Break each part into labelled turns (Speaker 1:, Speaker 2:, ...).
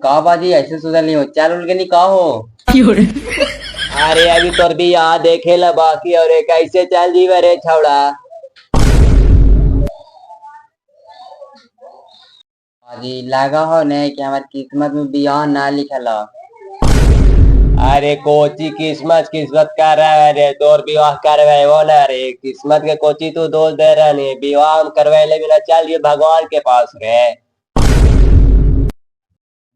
Speaker 1: का बाजी ऐसे सोचल नहीं हो चल उल के नहीं का हो।
Speaker 2: अरे अभी तोर बियाह देखे ला बाकी और कैसे चल जीवे रे छौड़ा।
Speaker 1: बाजी लगा हो ने कि हमार किस्मत में बियाह ना लिखल हो।
Speaker 2: अरे कोची किस्मत किस्मत कर रहा है रे, तोर विवाह करवे वो ना रे, किस्मत के कोची तू दोष दे रहा नहीं, विवाह हम करवे ले बिना चल ये भगवान के पास रे।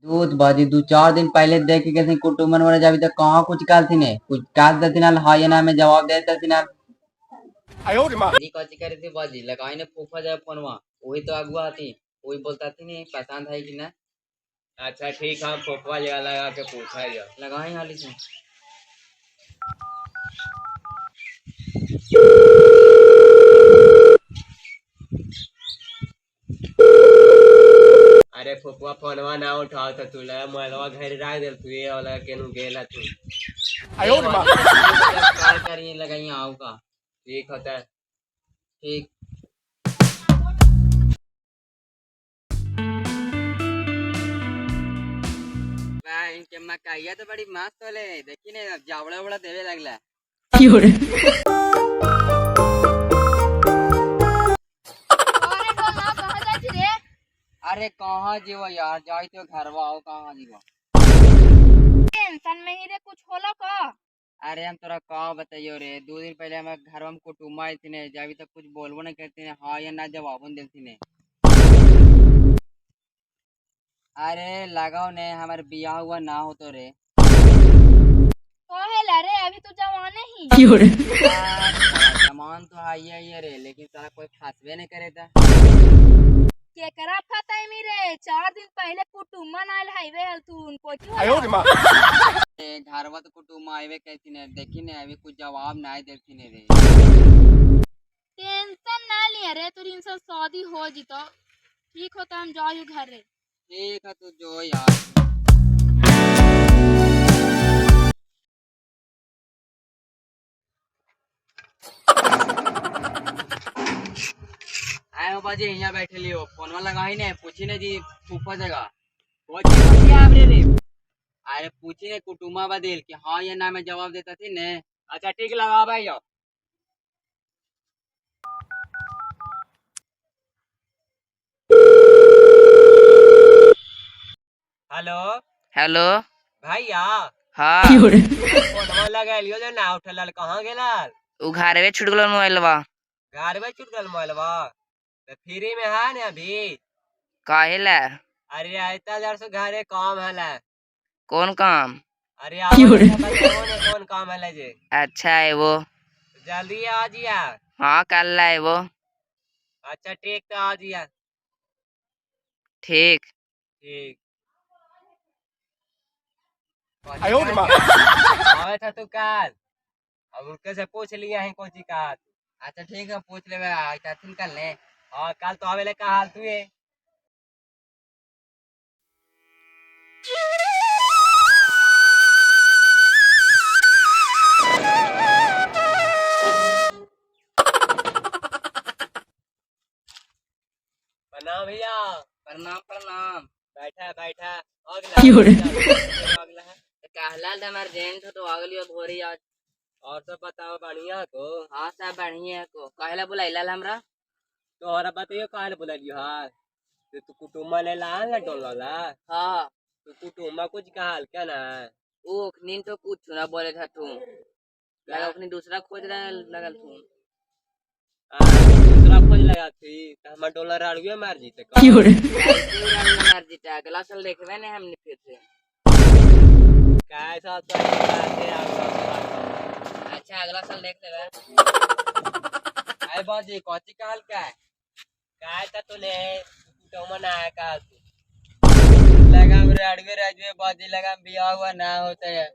Speaker 1: दूध बाजी 2-4 दिन पहले देख के गेलथिन कुटुम्बन वाले जाबी तो कहाँ कुछ कहलथिन ने कुछ काज देथिन हल हाँ या ना में जवाब दे देथिन हल। जी कौची करे थी बाजी लगाई ने फूफा जाए फोनवा वही तो अगुआ हथी वही बोलता थी ने पसंद है कि ना।
Speaker 2: अच्छा ठीक है, हम फोफवा जगह लगा के पूछा जा।
Speaker 1: लगाई हाली से।
Speaker 2: अरे फुफवा फोनवा ना उठाओ तो तू लगा मोबाइलवा घर रख दे तू ये वाला केनु गेला तू।
Speaker 1: कॉल करिए लगाई आओ का।
Speaker 2: ठीक होता है।
Speaker 1: ठीक। भाई इनके मकाइया तो बड़ी मस्त होले, देखी ने जावड़ा उवड़ा देवे लगला।
Speaker 3: अरे डोला कहाँ जाइ छी रे?
Speaker 1: अरे कहाँ जीवो यार, जाई तो घरवा आओ कहाँ जीवो।
Speaker 3: टेंशन में ही रे कुछ होला का?
Speaker 1: अरे हम तोरा का बताइयो रे, 2 दिन पहले हमारे घरवा में कुटुम्बा आइल ने, जाबी तक कुछ बोलबो नहीं करती ने, हाँ या ना जवाबो नहीं देलथिन ने। अरे लगाओ ने हमारे बियाह हुआ ना हो तो रे।
Speaker 3: कहेला रे अभी तू जवाने ही।
Speaker 1: जमान तो हाई है रे, लेकिन सारा कोई फंसबे नहीं करे था।
Speaker 3: केकरा फताई मी रे, 4 दिन पहले कुटुम्बन आइल हाईवे हल तू कोची होला?
Speaker 1: ए, घरवा तो कुटुम्बा आइबे कहती ने, देखी ने अभी कुछ जवाब नहीं देलथिन ने रे।
Speaker 3: टेंशन ना लिया रे, तोरी इनसे शादी हो जितो। ठीक होता हम जायु घर रे।
Speaker 1: ठीक है तू जो यार। आए हो बाजी यहाँ बैठे लियो, फोनवा लगाई ने पूछी ने जी फूफा जगह।
Speaker 2: कोची कोची आप रे रे।
Speaker 1: अरे पूछी ने कुटुम्बा बदिल कि हाँ या ना में जवाब देता थी ने।
Speaker 2: अच्छा ठीक लगा भाई जाओ। हेलो।
Speaker 4: हेलो।
Speaker 2: भैया।
Speaker 4: हाँ।
Speaker 2: फोनवा लगालियो जो ना उठल, कहाँ गेला?
Speaker 4: उ घरवे छूट गेलो मोबाइलवा।
Speaker 2: घर में छूट गल मोबाइलवा तो फ्री में है ना अभी?
Speaker 4: काहे ला?
Speaker 2: अरे आयता जर से घरे काम है ला।
Speaker 4: कौन काम?
Speaker 2: अरे आओ ना, बताओ ना कौन काम है ला जे।
Speaker 4: अच्छा है वो।
Speaker 2: जल्दी आ जिया।
Speaker 4: हाँ कल ला है वो।
Speaker 2: अच्छा ठीक तो आ जिया।
Speaker 4: ठीक।
Speaker 2: ठीक। आवे था तू काल, अब उनके से पूछ लिया है कौन सी का।
Speaker 1: अच्छा ठीक है पूछ लेवे आज तथिन कल ने।
Speaker 2: हाँ कल तो आवे ले का हाल तू है। प्रणाम भैया।
Speaker 1: प्रणाम प्रणाम।
Speaker 2: बैठा बैठा। अगला अगला है।
Speaker 4: कहला हमार जेंट हो तो आ गेलियो भोरी आज।
Speaker 2: और सब बताओ बढ़िया को?
Speaker 4: हाँ सब बढ़िया को। काहेला बुलाइला हमरा?
Speaker 2: तोहरा बताइयो काहे बोलियो। हाँ तो तू कुटुम्बा ले ला ना डोला ला।
Speaker 4: हाँ।
Speaker 2: तो कुटुम्बा कुछ कहल क्या ना?
Speaker 4: उ ओखनी तो कुछ ना बोले था तू, लगा ओखनी दूसरा खोज रहा लगल तू।
Speaker 2: दूसरा खोज लगा थी तो हमार डोला राड़ुए मार जीते का।
Speaker 4: मार जीता, अगला साल देखबे ने हमने फिर से।
Speaker 2: काय साल तो ऐसे आप।
Speaker 4: अच्छा अगला साल देख लेबे।
Speaker 1: आए बाजी कौची कहल का है?
Speaker 2: काय था तूने कुटुम्बा ना है का तू?
Speaker 1: लगा हम अड़वे राजवे बाजी लगा बियाह हुआ ना होता है।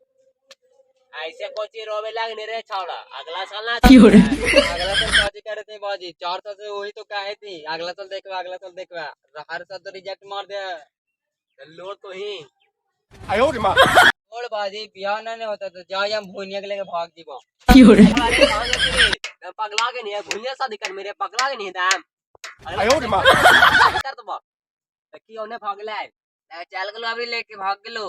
Speaker 2: ऐसे कोची रोवे लगने रे छौड़ा, अगला साल ना।
Speaker 1: अगला साल कौची करे थे बाजी, 4 साल से वही तो कहे थी अगला साल देखवा अगला साल देखवा, हर साल तो रिजेक्ट मार दे।
Speaker 2: लोड तो ही।
Speaker 1: और बाजी बियाह ना नहीं होता तो जा हम भुनिया के लेके भाग जीबो।
Speaker 2: अरे कहाँ जाती रे? मैं पगला के नहीं है भुनिया शादी कर मेरे पगला के नहीं दाम कर तो बा की ओने भागले।
Speaker 4: लगा चल गेलो अभी लेके भाग गेलो।